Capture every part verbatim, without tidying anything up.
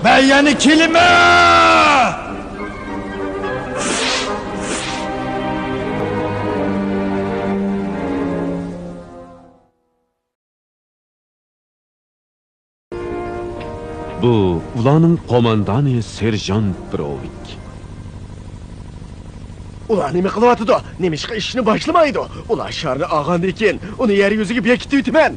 مەن يەنە كېلىمەن! بۇ ئۇلارنىڭ قوماندانى سېرژانت بروۋىك. ئۇلار نېمە قىلىۋاتىدۇ؟ نېمىشقا ئىشنى باشلىمايدۇ؟ ئۇلار شارنى ئالغاندىن كېيىن ئۇنى يەر يۈزىگە بېكىتىۋېتىمەن.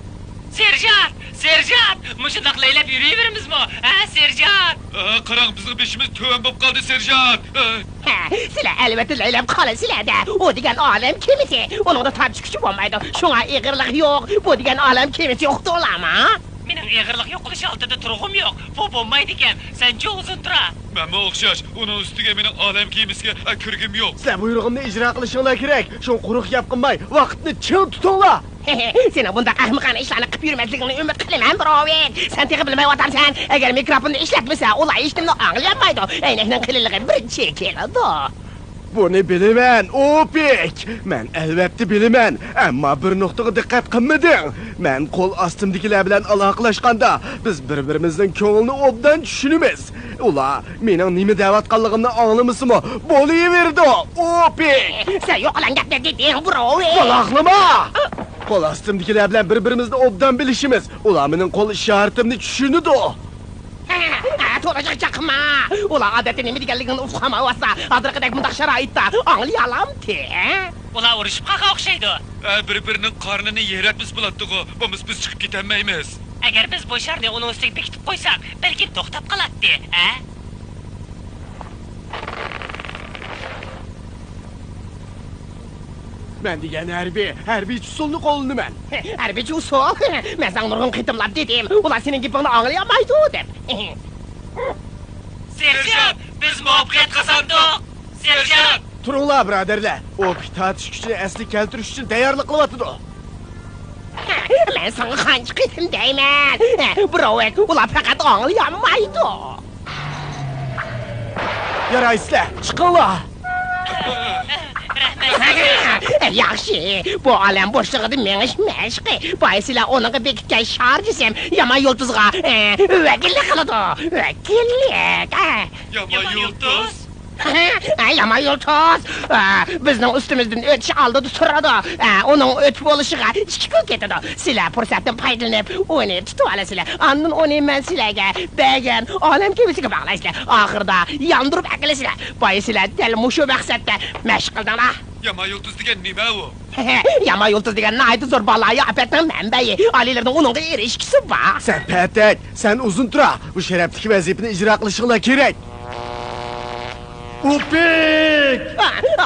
سېرژانت! سېرژانت! مۇشۇنداق لەيلەپ يۈرۈۋېرىمىزمۇ؟ ھە، سېرژانت! ئا، قاراڭ، بىزنىڭ بېشىمىز تۆۋەن بوپ قالدى، سېرژانت! ئا. ھە، سىلەر ئەلۋەتتە لەيلەپ قالىسىلەر-دە. ئۇ دېگەن ئالەم كېمىسى. ئۇنىڭدا تارتىش كۈچى بولمايدۇ. شۇڭا ئېغىرلىقى يوق. بۇ دېگەن ئالەم كېمىسى يوقتۇ ئۇلارما؟ مېنىڭ ئېغىرلىق يوقىلىش ھالىتىدا تۇرغۇم يوق. بۇ بولمايدىكەن. سەنچۇ ئۇزۇن تۇرا؟ مەنمۇ ئوخشاش. ئۇنىڭ ئۈستىگە مېنىڭ ئالەم كېمىسىگە، ئە، كىرگۈم يوق. سىلەر بۇيرۇغۇمنى ئىجرا قىلىشىڭلار كېرەك. شۇڭا قۇرۇق گەپ قىلماي، ۋاقىتنى چىڭ تۇتۇڭلار. سېنىڭ بۇنداق ئەخمىقانە ئىشلارنى قىلىپ يۈرمەسلىكىڭنى ئۈمىد قىلىمەن، بروۋىك. سەن تېخى بىلمەيۋاتامسەن؟ ئەگەر مىكروفوننى ئىشلەتمىسە، ئۇلار ھېچنېمىنى ئاڭلىيالمايدۇ. ئەينەكنىڭ قېلىنلىقى بىر چېكىلىدۇ. بۇنى بىلىمەن، ئوپېك. مەن ئەلۋەتتە بىلىمەن. ئەمما بىر نۇقتىغا دىققەت قىلمىدىڭ. مەن قول ئاستىمدىكىلەر بىلەن ئالاقىلەشقاندا، بىز بىر-بىرىمىزنىڭ كۆڭلىنى ئوبدان چۈشىنىمىز. ئۇلار مېنىڭ نېمە دەۋاتقانلىقىمنى ئاڭلىمىسىمۇ بولۇۋېرىدۇ، ئوپېك! سەن يوقىلاڭ گەپنى دېدىڭ، بروۋىك! قۇلاقلىما! قول ئاستىمدىكىلەر بىلەن بىر-بىرىمىزنى ئوبدان بىلىشىمىز. ئۇلار مېنىڭ قول ئىشارىتىمنى چۈشىنىدۇ. ھە، ھە، تولىجىق چاقما! ئۇلار ئادەتتە نېمە دېگەنلىكىنى ئۇقالمايۋاتسا، ھازىرقىدەك مۇنداق شارائىتتا ئاڭلىيالامتى، ھە؟ ئۇلار ئۇرۇشۇپ قالغان ئوخشايدۇ. ھە، بىر-بىرىنىڭ قارنىنى يېرەتمىسە بولاتتىغۇ، بولمىسا بىز چىقىپ كېتەلمەيمىز. ئەگەر بىز بۇ شارنى ئۇنىڭ ئۈستىگە بېكىتىپ قويساق، بەلكىم توختاپ قالاتتى، ھە؟ مەن دېگەن ھەربىي، ھەربىيچە ئۇسۇلنى قوللىنىمەن. ھەربىيچە ئۇسۇل؟ مەن ساڭا نۇرغۇن قېتىملاپ دېدىم، ئۇلار سېنىڭ گېپىڭنى ئاڭلىيالمايدۇ دەپ. سېرژانت، بىز مۇۋەپپەقىيەت قازاندۇق! سېرژانت! تۇرۇڭلار، بۇرادەرلەر. ئوپېك تارتىش كۈچىنى ئەسلىگە كەلتۈرۈش ئۈچۈن تەييارلىق قىلىۋاتىدۇ. مەن ساڭا قانچە قېتىم دەيمەن، بروۋىك، ئۇلار پەقەت ئاڭلىيالمايدۇ. يارايسىلەر، چىقىڭلار. ياخشى، بۇ ئالەم بوشلۇقىدا مېڭىش مەشقى. بايا سىلەر ئۇنىڭغا بېكىتكەن شار جىسىم يامان يۇلتۇزغا، ئە، ۋەكىللىك قىلىدۇ. ۋەكىللىك، ئە. يامان يۇلتۇز؟ ھە، يامان يۇلتۇز، ئە، بىزنىڭ ئۈستىمىزدىن ئۆتۈش ئالدىدا تۇرىدۇ. ئە، ئۇنىڭ ئۆتۈپ بولۇشىغا ئىككى كۈن كېتىدۇ. سىلەر پۇرسەتتىن پايدىلىنىپ، ئۇنى تۇتۇۋالىسىلەر. ئاندىن ئۇنى مەن سىلەرگە بەرگەن ئالەم كېمىسىگە باغلايسىلەر. ئاخىرىدا ياندۇرۇپ ئەكېلىسىلەر. بايا سىلەر دەل مۇشۇ مەقسەتتە مەشىق قىلدىڭلار. يامان يۇلتۇز دېگەن نېمە ئۇ؟ يامان يۇلتۇز دېگەن ناھايىتى زور بالايىئاپەتنىڭ مەنبەيى. ئالىيلىرىنىڭ ئۇنىڭغا ئېرىشكۈسى بار. سەن پەتەك، سەن ئۇزۇن تۇرا. بۇ شەرەپلىك ۋەزىپىنى ئىجرا قىلىشىڭلار كېرەك. ئوپېك!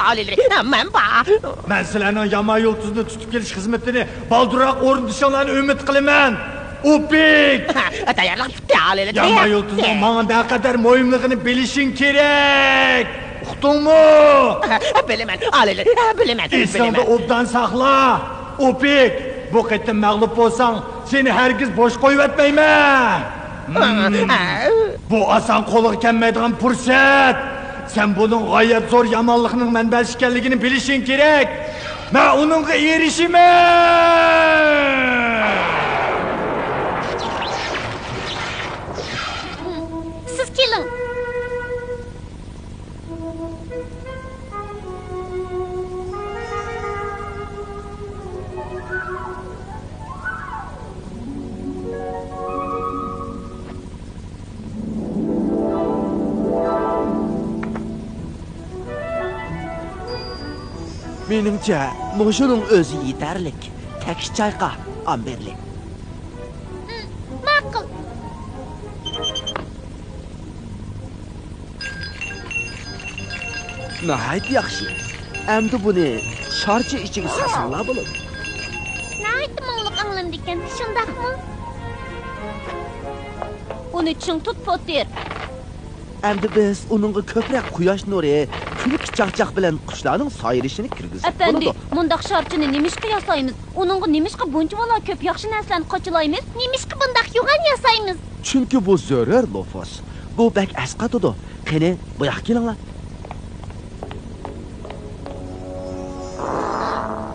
ئالىيلىرى، مەن بار. مەن سىلەرنىڭ يامان يۇلتۇزنى تۇتۇپ كېلىش خىزمىتىنى بالدۇرراق ئورۇندىشىڭلارنى ئۈمىد قىلىمەن. ئوپېك! تەييارلىق پۈتتى، ئالىيلىرى. يامان يۇلتۇزنىڭ ماڭا نەقەدەر مۇھىملىقىنى بىلىشىڭ كېرەك. ئۇقتۇڭمۇ؟ بىلىمەن، ئالىيلىرى، بىلىمەن. ئېسىڭدە ئوبدان ساقلا. ئوپېك، بۇ قېتىم مەغلۇپ بولساڭ، سېنى ھەرگىز بوش قويۇۋەتمەيمەن. ھىم. بۇ ئاسان قولغا كەلمەيدىغان پۇرسەت. سەن بۇنىڭ غايەت زور يامانلىقنىڭ مەنبەسى ئىكەنلىكىنى بىلىشىڭ كېرەك. مەن ئۇنىڭغا ئېرىشىمەن. سىز كېلىڭ. مېنىڭچە، مۇشۇنىڭ ئۆزى يېتەرلىك. تەكشى چايقا، ئامبېرلى. ماقۇل. ناھايىتى ياخشى. ئەمدى بۇنى شارچە ئىچىگە سالساڭلار بولىدۇ. ناھايىتى مۇڭلۇق ئاڭلىنىدىكەن، شۇنداقمۇ؟ ئۇنى چىڭ تۇت، پوتېر. ئەمدى بىز ئۇنىڭغا كۆپرەك قۇياش نۇرى، كۈلكە چاقچاق بىلەن قۇشلارنىڭ سايرىشىنى كىرگۈزسەك بولىدۇ. ئەپەندى، مۇنداق شارچىنى نېمىشقا ياسايمىز؟ ئۇنىڭغا نېمىشقا بۇنچىۋالا كۆپ ياخشى نەرسىلەرنى قاچىلايمىز؟ نېمىشقا بۇنداق يوغان ياسايمىز؟ چۈنكى بۇ زۆرۈر، لوفۇس. بۇ بەك ئەسقاتىدۇ. قېنى، بۇ ياققا كېلىڭلار.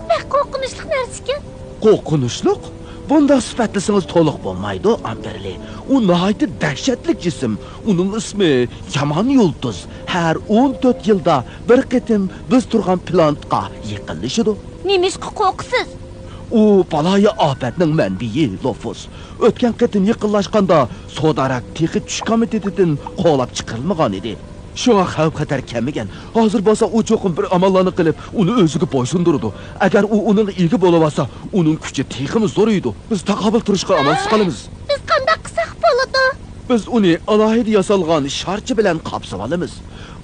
بەك قورقۇنچلۇق نەرسىكەن. قورقۇنچلۇق؟ بۇنداق سۈپەتلىسىڭىز تولۇق بولمايدۇ، ئامبېرلى. ئۇ ناھايىتى دەھشەتلىك جىسىم. ئۇنىڭ ئىسمى يامان يۇلتۇز. ھەر ئون تۆت يىلدا بىر قېتىم بىز تۇرغان پلانېتقا يېقىنلىشىدۇ. نېمىشقا قورقىسىز؟ ئۇ بالايىئاپەتنىڭ مەنبىيى، لوفۇس. ئۆتكەن قېتىم يېقىنلاشقاندا، سوداراك تېخى چۈش كومىتېتىدىن قوغلاپ چىقىرىلمىغان ئىدى. شۇڭا خەۋپ-خەتەر كەلمىگەن. ھازىر بولسا ئۇ چوقۇم بىر ئاماللارنى قىلىپ، ئۇنى ئۆزىگە بويسۇندۇرىدۇ. ئەگەر ئۇ ئۇنىڭغا ئىگە بولۇۋالسا، ئۇنىڭ كۈچى تېخىمۇ زورىيىدۇ. بىز تاقابىل تۇرۇشقا ئامالسىز قالىمىز. بىز قانداق قىلساق بولىدۇ؟ بىز ئۇنى ئالاھىدە ياسالغان شارچە بىلەن قاپسىۋالىمىز.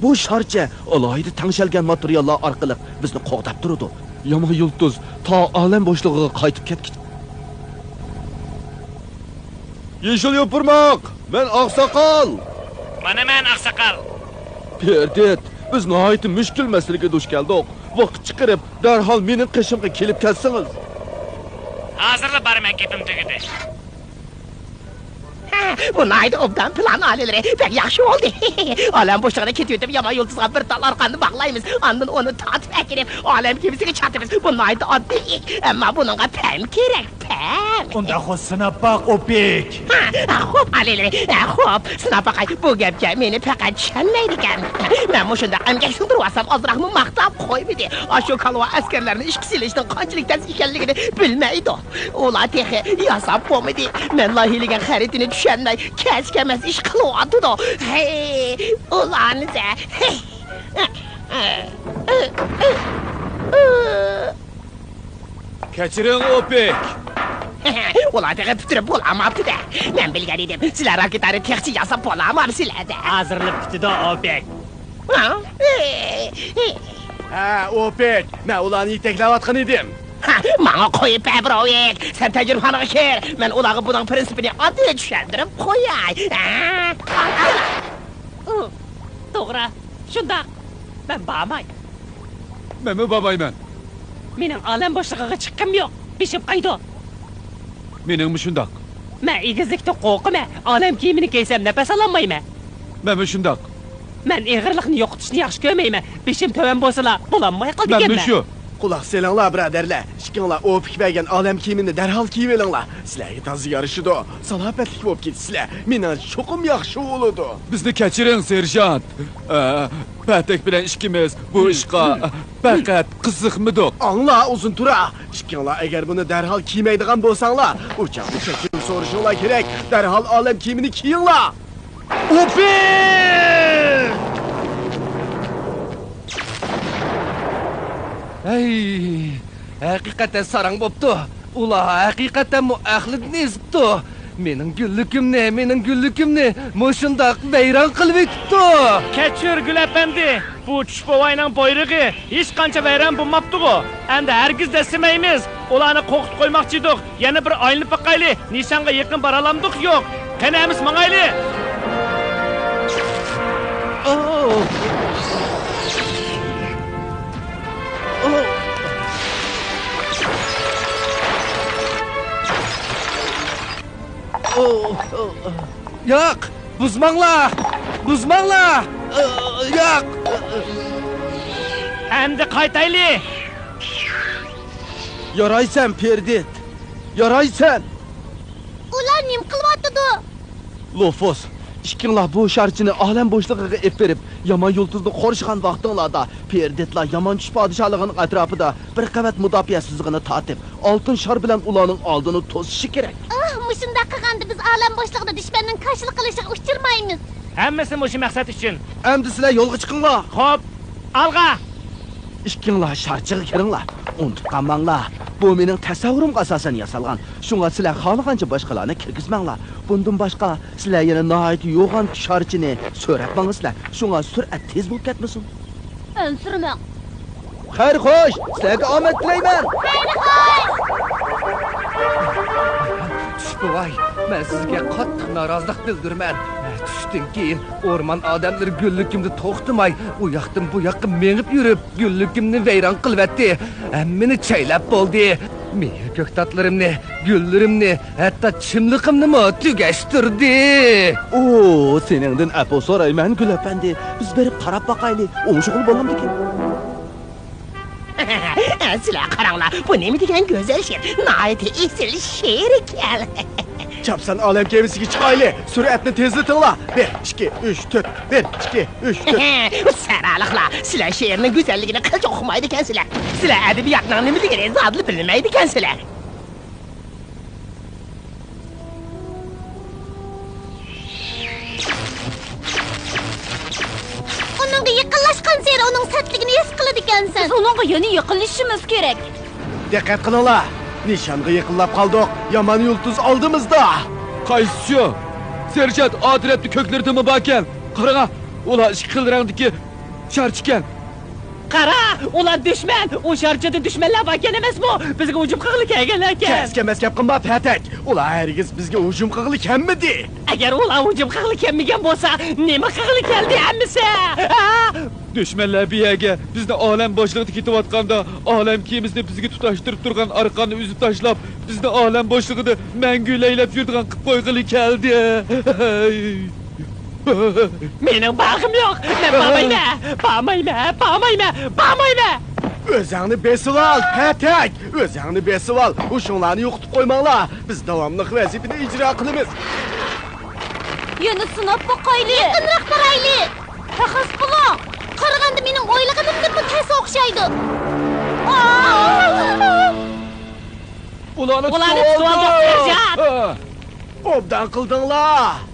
بۇ شارچە ئالاھىدە تەڭشەلگەن ماتېرىياللار ئارقىلىق بىزنى قوغداپ تۇرىدۇ. يامان يۇلتۇز تا ئالەم بوشلۇقىغا قايتىپ كەتكىچە. يېشىل يوپۇرماق، مەن ئاقساقال. مانا مەن ئاقساقال. پېردىت، بىز ناھايىتى مۈشكۈل مەسىلىگە دۇچ كەلدۇق. ۋاقىت چىقىرىپ، دەرھال مېنىڭ قېشىمغا كېلىپ كەتسىڭىز. ھازىرلا بارىمەن، گېپىم تۈگىدى. ھە، بۇ ناھايىتى ئوبدان پىلان ئالىيلىرى. بەك ياخشى بولدى. ئالەم بوشلۇقىدا كېتىۋېتىپ، يامان يۇلتۇزغا بىر تال ئارقاندىن باغلايمىز. ئاندىن ئۇنى تارتىپ ئەكىرىپ، ئالەم كېمىسىگە چاتىمىز. بۇ ناھايىتى ئاددىي ئىش. ئەمما بۇنىڭغا پەم كېرەك، پەم. ئۇنداق بولسا سىناپ باق، ئوپېك. ھە، ھە، خوپ، ئالىيلىرى. ھە، خوپ، سىناپ باقاي. بۇ گەپكە مېنى پەقەت چۈشەنمەيدىكەن. مەن مۇشۇنداق ئەمگەك سىڭدۈرۈۋالسام، ئازراقمۇ ماختاپ قويمىدى. ئاشۇ كالۋا ئەسكەرلەرنى ئىشقا سېلىشنىڭ قانچىلىك تەس ئىكەنلىكىنى بىلمەيدۇ. ئۇلار تېخى ياساپ بولمىدى. مەن لايىھىلىگەن خەرىتىنى چۈشەنمەي، كەسكەمەس ئىش قىلىۋاتىدۇ. ھەي، ئۇلارنى-دە. ھەي. كەچۈرۈڭ، ئوپېك. ئۇلار تېخى پۈتتۈرۈپ بولالماپتۇ-دە. مەن بىلگەن ئىدىم، سىلەر راكېتانى تېخىچە ياساپ بولالمامسىلەر-دە. ھازىرلا پۈتىدۇ، ئوپېك. ھە؟ ھە، ئوپېك، مەن ئۇلارنى يېتەكلەۋاتقان ئىدىم. ھە، ماڭا قويۇپ بەر، بروۋىك. سەن تەجرىبىخانىغا كىر، مەن ئۇلارغا بۇنىڭ پىرىنسىپىنى ئاددىي چۈشەندۈرۈپ قوياي. ھە؟ ئۇ، توغرا، شۇنداق. مەن بارماي. مەنمۇ بارمايمەن. مېنىڭ ئالەم بوشلۇقىغا چىققۇم يوق. بېشىم قايىدۇ. مېنىڭمۇ شۇنداق. مەن ئېگىزلىكتىن قورقىمەن. ئالەم كىيىمىنى كىيسەم نەپەس ئالالمايمەن. مەنمۇ شۇنداق. مەن ئېغىرلىقنى يوقىتىشنى ياخشى كۆرمەيمەن. بېشىم تۆۋەن بولسىلا بولالماي قالىدىكەنمەن. مەنمۇ شۇ. قۇلاق سېلىڭلار، بۇرادەرلەر. ئىككىڭلار ئوپېك بەرگەن ئالەم كىيىمىنى دەرھال كىيىۋېلىڭلار. سىلەرگە تازا يارىشىدۇ. سالاپەتلىك بولۇپ كېتىسىلەر. مېنىڭچە چوقۇم ياخشى بولىدۇ. بىزنى كەچۈرۈڭ، سېرژانت. ئە، پەتەك بىلەن ئىككىمىز بۇ ئىشقا پەقەت قىزىقمىدۇق. ئاڭلا، ئۇزۇن تۇرا. ئىككىڭلار ئەگەر بۇنى دەرھال كىيمەيدىغان بولساڭلار، ئۇ چاغدا كەچۈرۈم سورىشىڭلار كېرەك. دەرھال ئالەم كىيىمىنى كىيىڭلار. ئوپېك! ھەي، ھەقىقەتەن ساراڭ بوپتۇ. ئۇلار ھەقىقەتەنمۇ ئەقلىدىن ئېزىپتۇ. مېنىڭ گۈللۈكۈمنى، مېنىڭ گۈللۈكۈمنى مۇشۇنداق ۋەيران قىلىۋېتىپتۇ. كەچۈر، گۈل ئەپەندى، بۇ چۈش بوۋاينىڭ بايرىقى. ھېچقانچە ۋەيران بولماپتىغۇ. ئەمدى ھەرگىز دەسسىمەيمىز. ئۇلارنى قورقۇتۇپ قويماقچى ئىدۇق. يەنە بىر ئايلىنىپ باقايلى، نىشانغا يېقىن بارالامدۇق يوق. قېنى، ئەمىسە ماڭايلى. ياق! بۇزماڭلار! بۇزماڭلار! ياق! ئەمدى قايتايلى! يارايسەن، پېردىت! يارايسەن! ئۇلار نېمە قىلىۋاتىدۇ؟ لوفۇس، ئىككىڭلار بۇ شارچىنى ئالەم بوشلۇقىغا ئېلىپ بېرىپ، يامان يۇلتۇزنى قورشىغان ۋاقتىڭلاردا، پېردىتلار يامان چۈش پادىشاھلىقىنىڭ ئەتراپىدا بىر قەۋەت مۇداپىئە سىزىقىنى تارتىپ، ئالتۇن شار بىلەن ئۇلارنىڭ ئالدىنى توسۇشى كېرەك. ئاھ، مۇشۇنداق قىلغاندا بىز ئالەم بوشلۇقىدا دۈشمەننىڭ كاشىلا قىلىشىغا ئۇچرىمايمىز. ھەممىسى مۇشۇ مەقسەت ئۈچۈن. ئەمدى سىلەر يولغا چىقىڭلار. خوپ، ئالغا! ئىككىڭلار شارچىغا كىرىڭلار. ئۇنتۇپ قالماڭلار، بۇ مېنىڭ تەسەۋۋۇرۇمغا ئاساسەن ياسالغان. شۇڭا سىلەر خالىغانچە باشقىلارنى كىرگۈزمەڭلار. بۇندىن باشقا، سىلەر يەنە ناھايىتى يوغان شارچىنى سۆرەپ ماڭىسىلەر. شۇڭا سۈرئەت تېز بولۇپ كەتمىسۇن. ئەنسىرىمەڭ. خەير خوش، سىلەرگە ئامەت تىلەيمەن. خەير خوش. چۈش بوۋاي، مەن سىزگە قاتتىق نارازىلىق بىلدۈرىمەن. چۈشتىن كېيىن ئورمان ئادەملىرى گۈللۈكۈمدە توختىماي، ئۇ ياقتىن بۇ ياققا مېڭىپ يۈرۈپ، گۈللۈكۈمنى ۋەيران قىلىۋەتتى. ھەممىنى چەيلەپ بولدى. مېۋە كۆكتاتلىرىمنى، گۈللىرىمنى، ھەتتا چىملىقىمنىمۇ تۈگەشتۈردى. ئۇ، سېنىڭدىن ئەپۇ سورايمەن، گۈل ئەپەندى. بىز بېرىپ قاراپ باقايلى، ئوڭشىغىلى بولامدىكىن؟ سىلەر قاراڭلار، بۇ نېمە دېگەن گۈزەل شېئىر، ناھايىتى ئېسىل شېئىر ئىكەن. چاپسان ئالەم كېمىسىگە چىقايلى، سۈرئەتنى تېزلىتىڭلار. بىر، ئىككى، ئۈچ، تۆت، بىر، ئىككى، ئۈچ، تۆت. سەھرالىقلار، سىلەر شېئىرنىڭ گۈزەللىكىنى قىلچە ئۇقمايدىكەنسىلەر. سىلەر ئەدەبىياتنىڭ نېمە دېگىنىنى زادىلا بىلمەيدىكەنسىلەر. ئۇنىڭغا يېقىنلاشقانسېرى ئۇنىڭ سەتلىكىنى ھېس قىلىدىكەنسەن. بىز ئۇنىڭغا يەنە يېقىنلىشىشىمىز كېرەك. دىققەت قىلىڭلار! نىشانغا يېقىنلاپ قالدۇق. يامان يۇلتۇز ئالدىمىزدا! قايسى شۇ؟ سېرژانت، ئا تەرەپتە كۆكلىرىدىمۇ باركەن. قاراڭا، ئۇلار ئىككى خىل رەڭدىكى شارچىكەن. قارا، ئۇلار دۈشمەن! ئۇ شارچىدا دۈشمەنلەر باركەن ئەمەسمۇ؟ بىزگە ھۇجۇم قىلغىلى كەلگەنلەركەن! كەس-كەمەس گەپ قىلما، پەتەك! ئۇلار ھەرگىز بىزگە ھۇجۇم قىلغىلى كەلمىدى! ئەگەر ئۇلار ھۇجۇم قىلغىلى كەلمىگەن بولسا، نېمە قىلغىلى كەلدى ھەممىسى؟ ھە؟ دۈشمەنلەر بۇ يەرگە بىزنى ئالەم بوشلۇقىدا كېتىۋاتقاندا، ئالەم كېمىسىنى بىزگە تۇتاشتۇرۇپ تۇرغان ئارقاننى ئۈزۈپ تاشلاپ، بىزنى ئالەم بوشلۇقىدا مەڭگۈ لەيلەپ يۈرىدىغان قىلىپ قويغىلى كەلدى. مېنىڭ بارغۇم يوق. مەن بارمايمەن، بارمايمەن، بارمايمەن، بارمايمەن. ئۆزۈڭنى بېسىۋال، پەتەك! ئۆزۈڭنى بېسىۋال. ھوشۇڭلارنى يوقىتىپ قويماڭلار. بىز داۋاملىق ۋەزىپىنى ئىجرا قىلىمىز. يەنە سىناپ باقايلى. يېقىنراق بارايلى. تەخەس بولۇڭ. قارىغاندا مېنىڭ ئويلىغىنىمدىنمۇ تەس ئوخشايدۇ. ئۇلارنى ئۇلارنى تۇتۇۋالدۇق، سېرژانت! ھە. ئوبدان قىلدىڭلار!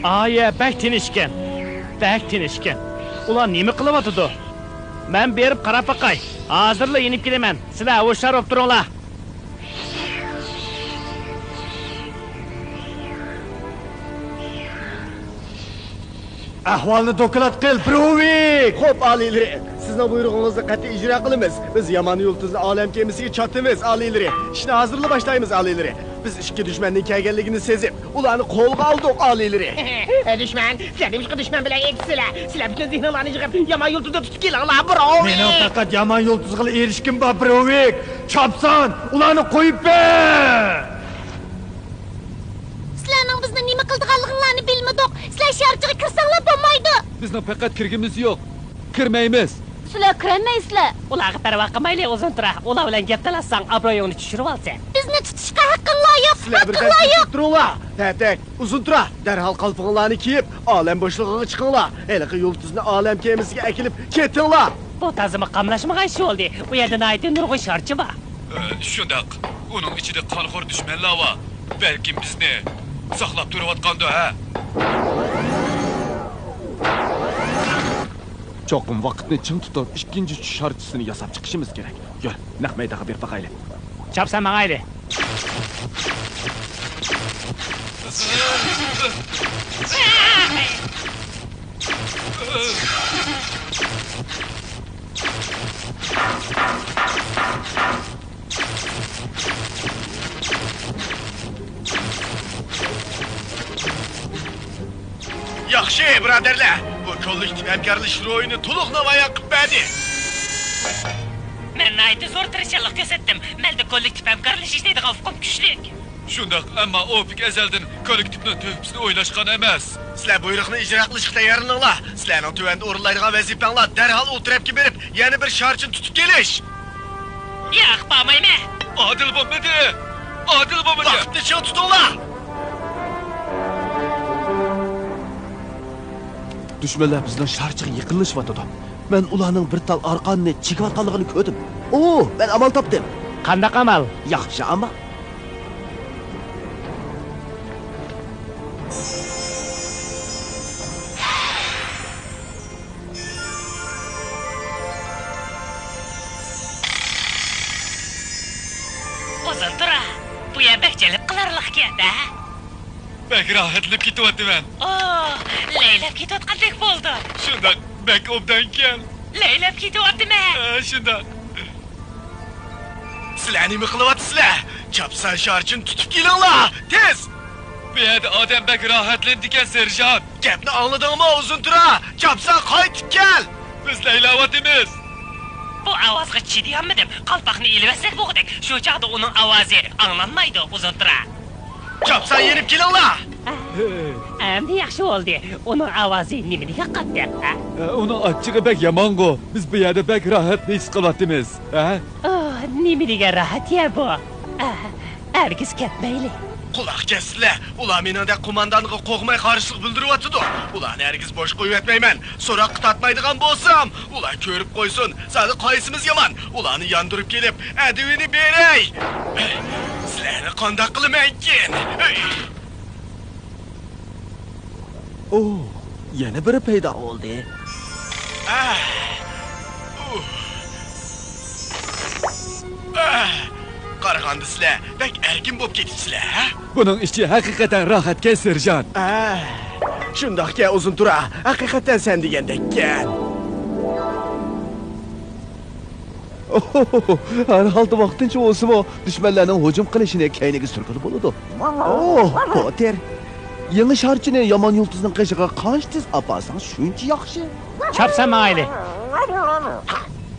ئايە، بەك تىنچكەن. بەك تىنچكەن. ئۇلار نېمە قىلىۋاتىدۇ؟ مەن بېرىپ قاراپ باقاي. ھازىرلا يېنىپ كېلىمەن. سىلەر ھوشيار بولۇپ تۇرۇڭلار. ئەھۋالنى دوكلات قىل، بروۋىك! خوپ، ئالىيلىرى، سىزنىڭ بۇيرۇغىڭىزنى قەتئىي ئىجرا قىلىمىز. بىز يامان يۇلتۇزنى ئالەم كېمىسىگە چاتىمىز، ئالىيلىرى. ئىشنى ھازىرلا باشلايمىز، ئالىيلىرى. بىز ئىككى دۈشمەننىڭ كەلگەنلىكىنى سېزىپ، ئۇلارنى قولغا ئالدۇق، ئالىيلىرى. دۈشمەن؟ سىلەر نېمىشقا دۈشمەن بىلەن ئېتىسىلەر؟ سىلەر پۈتۈن زېھنىڭلارنى يىغىپ، يامان يۇلتۇزنى تۇتۇپ كېلىڭلار، بروۋىك! مېنىڭ پەقەت يامان يۇلتۇزغىلا ئېرىشكۈم بار، بروۋىك! چاپسان، ئۇلارنى قويۇپ بەر! سىلەرنىڭ بىزنى نېمە قىلىدىغانلىقىڭلارنى بىلمىدۇق. سىلەر شارچىغا كىرسەڭلار بولمايدۇ. بىزنىڭ پەقەت كىرگۈمىز يوق. كىرمەيمىز. سىلەر كىرەلمەيسىلەر. ئۇلارغا پەرۋا قىلمايلى، ئۇزۇن تۇرا. ئۇلار بىلەن گەپ تالاشساڭ، ئابرۇيۇڭنى چۈشۈرۈۋالىسەن. بىزنى تۇتۇشقا ھەققىڭلار يوق. سىلەر بىردەم ھەققىڭلار يوق. تۇرۇڭلار. پەتەك، ئۇزۇن تۇرا. دەرھال قالپىقىڭلارنى كىيىپ، ئالەم بوشلۇقىغا چىقىڭلار. ھېلىقى يۇلتۇزنى ئالەم كېمىسىگە ئەكېلىپ كېتىڭلار. بۇ تازىمۇ قاملاشمىغان ئىش بولدى. ئۇ يەردە ناھايىتى نۇرغۇن شارچى بار. ئە، شۇنداق. ئۇنىڭ ئىچىدە قانخور دۈشمەنلەر بار. بەلكىم بىزنى ساقلاپ تۇرۇۋاتقاندۇ، ھە؟ چوقۇم ۋاقىتنى چىڭ تۇتۇپ، ئىككىنچى چۈش شارچىسىنى ياساپ چىقىشىمىز كېرەك. يۈر، نەق مەيدانغا بېرىپ باقايلى. چاپسان ماڭايلى. ياخشى، بۇرادەرلەر، بۇ كوللېكتىپ ھەمكارلىشىش روھىنى تولۇق نامايان قىلىپ بەردى. مەن ناھايىتى زور تىرىشچانلىق كۆرسەتتىم. مەندە كوللېكتىپ ھەمكارلىشىش دەيدىغان ئۇقۇم كۈچلۈك. شۇنداق، ئەمما ئوپېك ئەزەلدىن كوللېكتىپنىڭ تۆھپىسىنى ئويلاشقان ئەمەس. سىلەر بۇيرۇقنى ئىجرا قىلىشقا تەييارلىنىڭلار. سىلەرنىڭ تۆۋەندە ئورۇنلايدىغان ۋەزىپەڭلار دەرھال ئۇ تەرەپكە بېرىپ، يەنە بىر شارچىنى تۇتۇپ كېلىش. ياق، بارمايمەن. ئادىل بولمىدى. ئادىل بولمىدى. ۋاقىتنى چىڭ تۇتۇڭلار. دۈشمەنلەر بىزنىڭ شارچىغا يېقىنلىشىۋاتىدۇ. مەن ئۇلارنىڭ بىر تال ئارقاننى چېكىۋاتقانلىقىنى كۆردۈم. ئۇ، مەن ئامال تاپتىم. قانداق ئامال؟ ياخشى ئامال. ئۇزۇن تۇرا، بۇ يەر بەك جەلپ قىلارلىقكەن-دە. بەك راھەتلىنىپ كېتىۋاتىمەن. ئو، لەيلەپ كېتىۋاتقاندەك بولدۇم. شۇنداق، بەك ئوبدانكەن. لەيلەپ كېتىۋاتىمەن. ھە، شۇنداق. سىلەر نېمە قىلىۋاتىسىلەر؟ چاپسان شارچىنى تۇتۇپ كېلىڭلار، تېز! بۇ يەردە ئادەم بەك راھەتلىنىدىكەن، سېرژانت. گەپنى ئاڭلىدىڭمۇ، ئۇزۇن تۇرا؟ چاپسان قايتىپ كەل! بىز لەيلەۋاتىمىز. بۇ ئاۋازغا چىدىيالمىدىم. قالپاقنى ئېلىۋەتسەك بولغۇدەك. شۇ چاغدا ئۇنىڭ ئاۋازى ئاڭلانمايدۇ، ئۇزۇن تۇرا. چاپسان يېنىپ كېلىڭلار! ئەمدى ياخشى بولدى. ئۇنىڭ ئاۋازى نېمىدېگەن قاتتىق، ھە؟ ئۇنىڭ ئاچچىقى بەك يامانغۇ. بىز بۇ يەردە بەك راھەت ھېس قىلىۋاتىمىز، ھە؟ ئاھ، نېمىدېگەن راھەت يە بۇ. ئاھ، ھەرگىز كەتمەيلى. قۇلاق كەسسىلە، ئۇلار مېنىڭدەك قوماندانغا قورقماي قارشىلىق بىلدۈرۈۋاتىدۇ. ئۇلارنى ھەرگىز بوش قويۇۋەتمەيمەن. سوراققا تارتمايدىغان بولسام، ئۇلار كۆرۈپ قويسۇن، زادى قايسىمىز يامان؟ ئۇلارنى ياندۇرۇپ كېلىپ، ئەدىۋىنى بېرەي. سىلەرنى قانداق قىلىمەنكىن؟ ئوھ، يەنە بىرى پەيدا بولدى. ئاھ. ئۇھ. ئاھ. قارىغاندا سىلەر بەك ئەركىن بولۇپ كېتىپسىلەر، ھە؟ بۇنىڭ ئىچى ھەقىقەتەن راھەتكەن، سېرژانت. ئاھ. شۇنداقكەن، ئۇزۇن تۇرا. ھەقىقەتەن سەن دېگەندەككەن. ھەر ھالدا ۋاقتىنچە بولسىمۇ، دۈشمەنلەرنىڭ ھۇجۇم قىلىشىنى كەينىگە سۈرگىلى بولىدۇ. ئوھ، پوتېر! يېڭى شارچىنى يامان يۇلتۇزنىڭ قېشىغا قانچە تېز ئاپارساڭ، شۇنچە ياخشى. چاپسان ماڭايلى.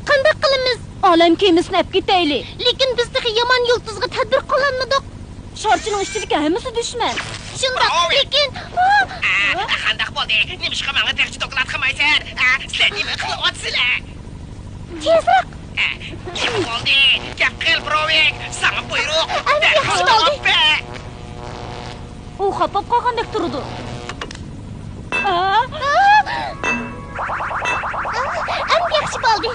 قانداق قىلىمىز؟ ئالەم كېمىسىنى ئەپ كېتەيلى. لېكىن بىز تېخى يامان يۇلتۇزغا تەدبىر قىلالمىدۇق. شارچىنىڭ ئىچىدىكى ھەممىسى دۈشمەن. شۇنداق، لېكىن، ئا، قانداق بولدى؟ نېمىشقا ماڭا تېخىچە دوكلات قىلمايسەن؟ ئا، سىلەر نېمە قىلىۋاتىسىلەر؟ تېزرەك! ئە، نېمە بولدى؟ گەپ قىل، بروۋىك! ساڭا بۇيرۇق! ئەمدى ياخشى بولدى. ئوپپە! ئۇ خاپا بولۇپ قالغاندەك تۇرىدۇ. ئا! ئەمدى ياخشى بولدى.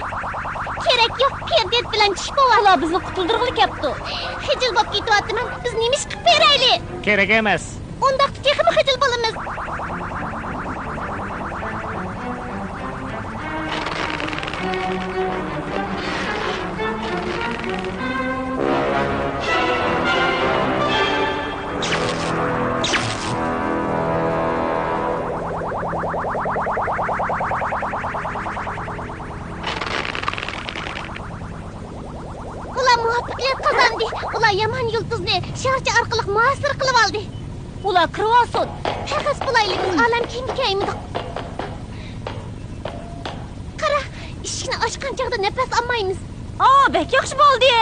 كېرەك يوق، پېردىت بىلەن چۈش بوۋاي. ئۇلار بىزنى قۇتۇلدۇرغىلى كەپتۇ. خىجىل بولۇپ كېتىۋاتىمەن. بىز نېمە ئىش قىلىپ بېرەيلى؟ كېرەك ئەمەس. ئۇنداقتا تېخىمۇ خىجىل بولىمىز. ئۇلار مۇۋەپپەقىيەت قازاندى. ئۇلار يامان يۇلتۇزنى شارچە ئارقىلىق مۇھاسىرە قىلىۋالدى. ئۇلار كىرىۋالسۇن. پەخەس بولايلى، بىز ئالەم كېمىگە كەيمىدۇق. قارا، ئىشىكنى ئاچقان چاغدا نەپەس ئالمايمىز. ئا، بەك ياخشى بولدى.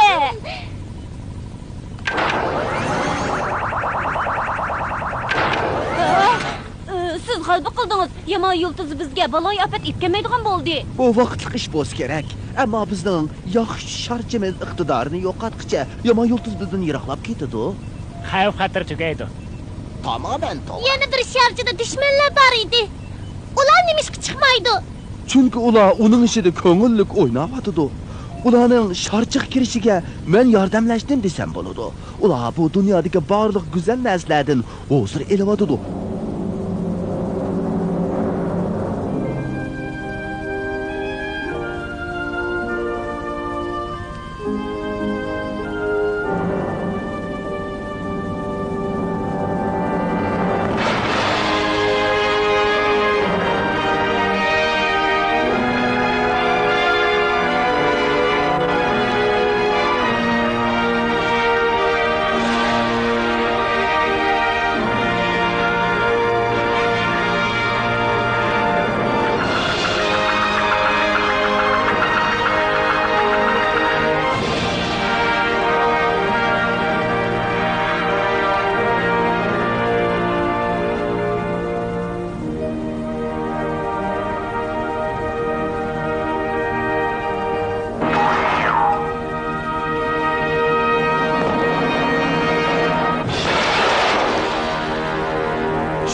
ئە، سىز غەلىبە قىلدىڭىز. يامان يۇلتۇز بىزگە بالايىئاپەت ئېلىپ كەلمەيدىغان بولدى. بۇ ۋاقىتلىق ئىش بولسا كېرەك. ئەمما بىزنىڭ ياخشى شارچىمىز ئىقتىدارىنى يوقاتقىچە، يامان يۇلتۇز بىزدىن يىراقلاپ كېتىدۇ. خەۋپ-خەتەر تۈگەيدۇ. تامامەن توغرا. يەنە بىر شارچىدا دۈشمەنلەر بار ئىدى. ئۇلار نېمىشقا چىقمايدۇ؟ چۈنكى ئۇلار ئۇنىڭ ئىچىدە كۆڭۈللۈك ئويناۋاتىدۇ. ئۇلارنىڭ شارچىغا كىرىشىگە مەن ياردەملەشتىم دېسەم بولىدۇ. ئۇلار بۇ دۇنيادىكى بارلىق گۈزەل نەرسىلەردىن ھۇزۇر ئېلىۋاتىدۇ.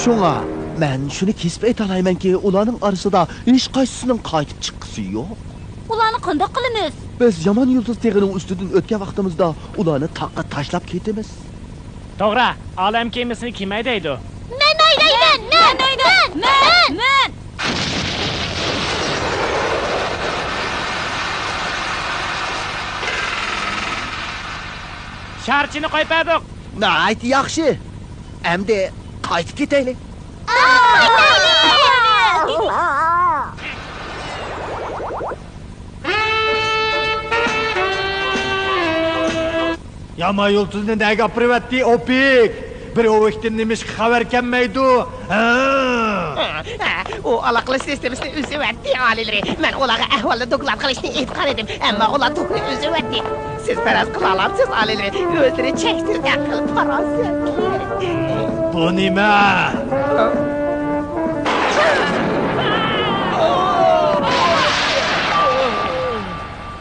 شۇڭا مەن شۇنى كېسىپ ئېيتالايمەنكى، ئۇلارنىڭ ئارىسىدا ھېچقايسىسىنىڭ قايتىپ چىققۇسى يوق. ئۇلارنى قانداق قىلىمىز؟ بىز يامان يۇلتۇز تېغىنىڭ ئۈستىدىن ئۆتكەن ۋاقتىمىزدا ئۇلارنى تاغقا تاشلاپ كېتىمىز. توغرا، ئالەم كېمىسىنى كىم ھەيدەيدۇ؟ مەن ھەيدەيمەن! مەن! مەن! مەن! مەن! شارچىنى قويۇپ بەردۇق. ناھايىتى ياخشى. ئەمدى قايتىپ كېتەيلى. يامان يۇلتۇزنى نەگە ئاپىرىۋەتتى، ئوپىك؟ بىر ئوۋىكتىن نېمىشقا خەۋەر كەلمەيدۇ؟ ھە؟ ئۇ ئالاقىلىشىش سىستېمىسىنى ئۈزۈۋەتتى، ئالىيلىرى. مەن ئۇلارغا ئەھۋالنى دوكلات قىلىشنى ئېيتقان ئىدىم، ئەمما ئۇلار توكنى ئۈزۈۋەتتى. سىز پەرەز قىلالامسىز، ئالىيلىرى؟ ئۆزلىرى چەكسىز ئەقىل، پاراسەتلىك. بۇ نېمە؟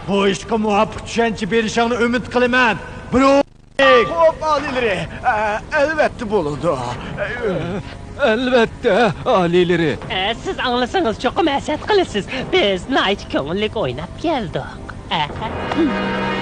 بۇ ئىشقا مۇۋاپىق چۈشەنچە بېرىشىڭنى ئۈمىد قىلىمەن، بروك. خوپ، ئالىيلىرى، ئە، ئەلۋەتتە بولىدۇ. ئەلۋەتتە، ئالىيلىرى. ئە، سىز ئاڭلىسىڭىز چوقۇم ھەسەت قىلىسىز. بىز ناھايىتى كۆڭۈللۈك ئويناپ كەلدۇق. ئەھە.